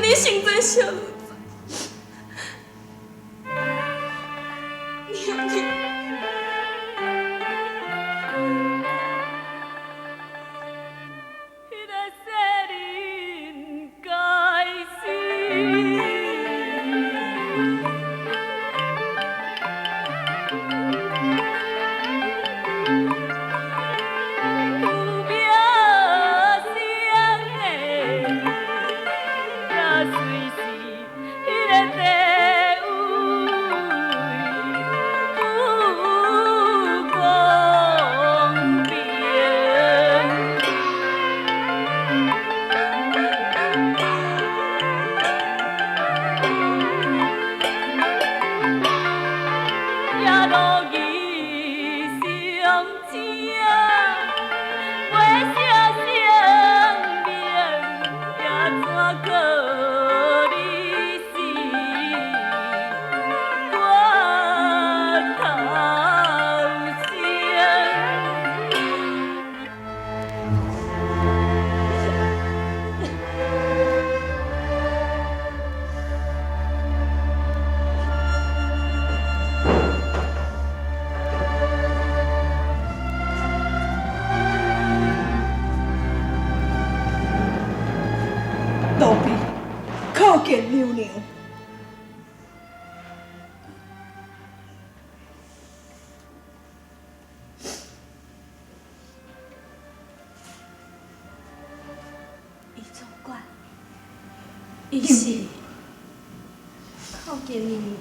你生做小女子。娘娘。彼个世人该死。有名声的，也随是彼个地位不公平。也落义上正，袂写声明，也怎可你死我头先？奴婢叩见娘娘。伊总管，伊是叩见娘娘。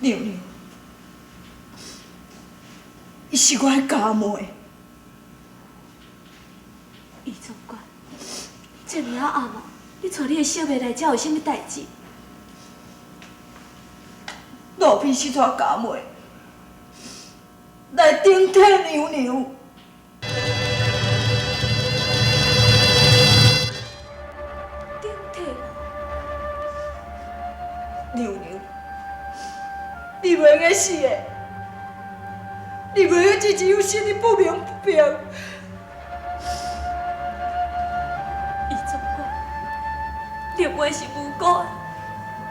娘娘，伊是我的家妹。伊总管，這爾仔暗啊，你帶你的小妹來遮有啥物代誌？奴婢是帶家妹來頂替娘娘。頂替我？娘娘，你袂用死的，你袂用这只有心里不明不白。伊总管，林妹是无辜的，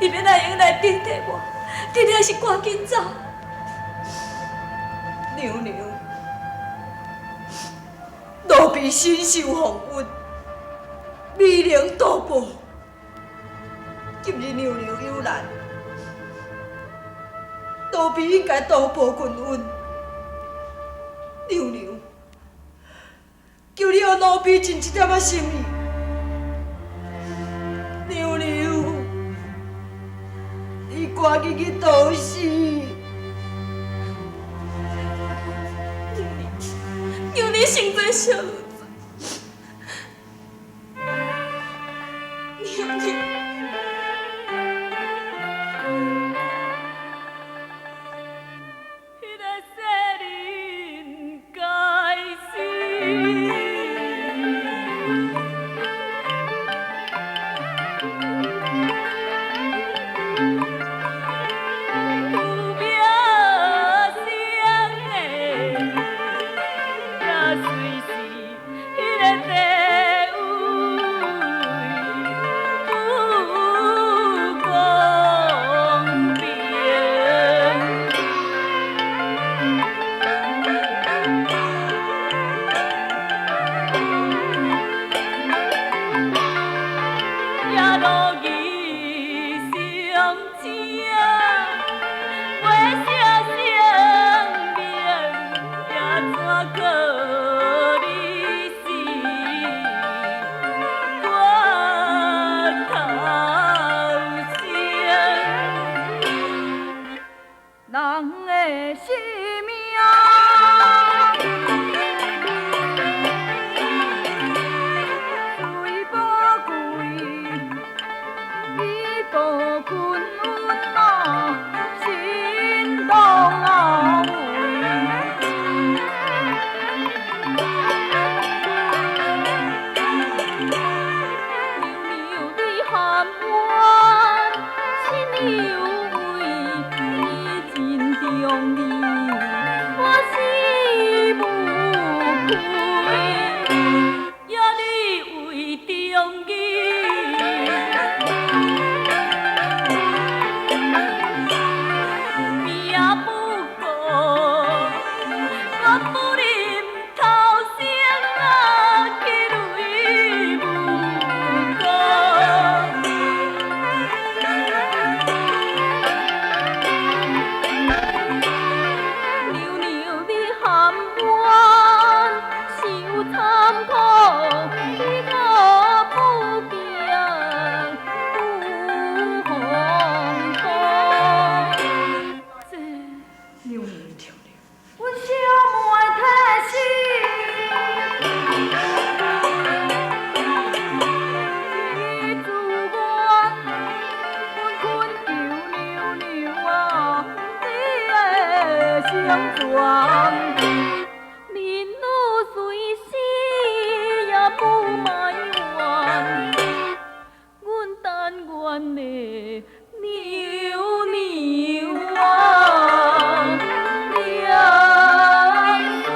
伊欲哪会用來頂替我？你還是趕緊走！娘娘，奴婢身受風雨，美玲渡報。今日娘娘有難，奴婢應該投報君恩。娘娘，求你予奴婢盡一點仔心意。娘娘，你趕緊去投死。娘娘，娘娘生做小女子。娘娘。彼个世人该死。有名聲的，也隨是苦，你可不惊有风光。这娘娘娘娘，阮小妹提醒。伊自愿，阮恳求娘娘啊，你的成全。民女虽死也不埋怨，阮但愿的娘娘啊，两全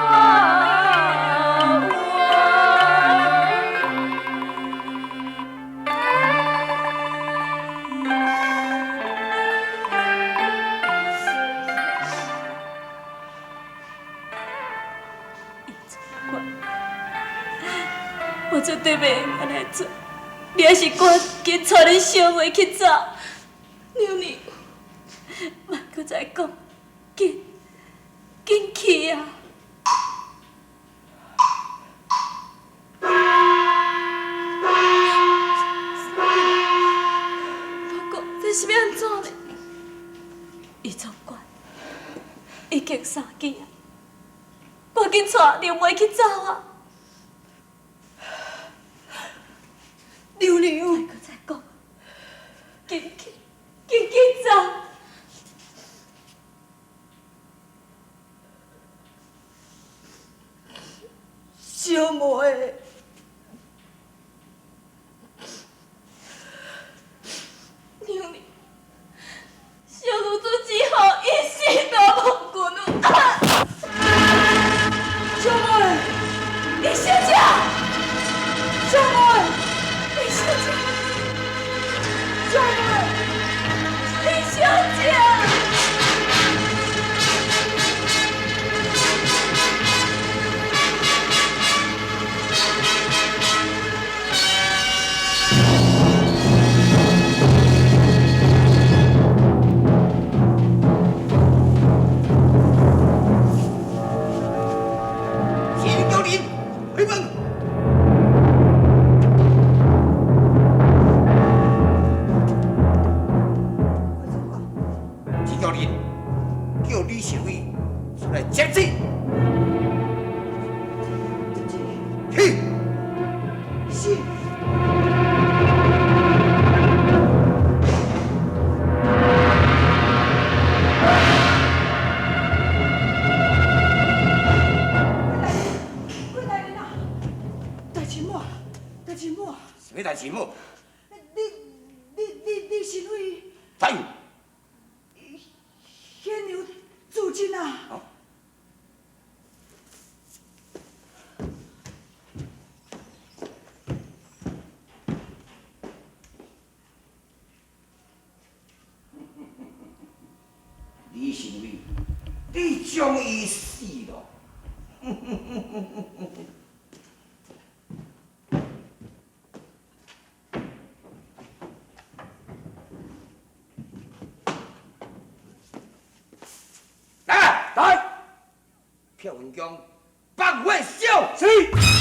冤。我绝对袂用按呢做，你还是赶紧带恁小妹去走。娘娘，莫阁再讲，紧，紧去啊！不过这是欲按怎呢？伊总管已经三更啊，赶紧带刘妹去走啊！娘娘，莫阁再讲，紧去，紧去走！小妹，娘娘，小女子只好一死都无顾女。小妹，李小姐，小妹，李小姐，小妹，李小姐。田教练，回门。田教练叫李成伟出来接旨。去。是。郭大人啊，大亲母，大亲母，什么代志母？你是为在。显娘自尽啊？李成伟，你将伊死咯！来来，票文江放火烧。是。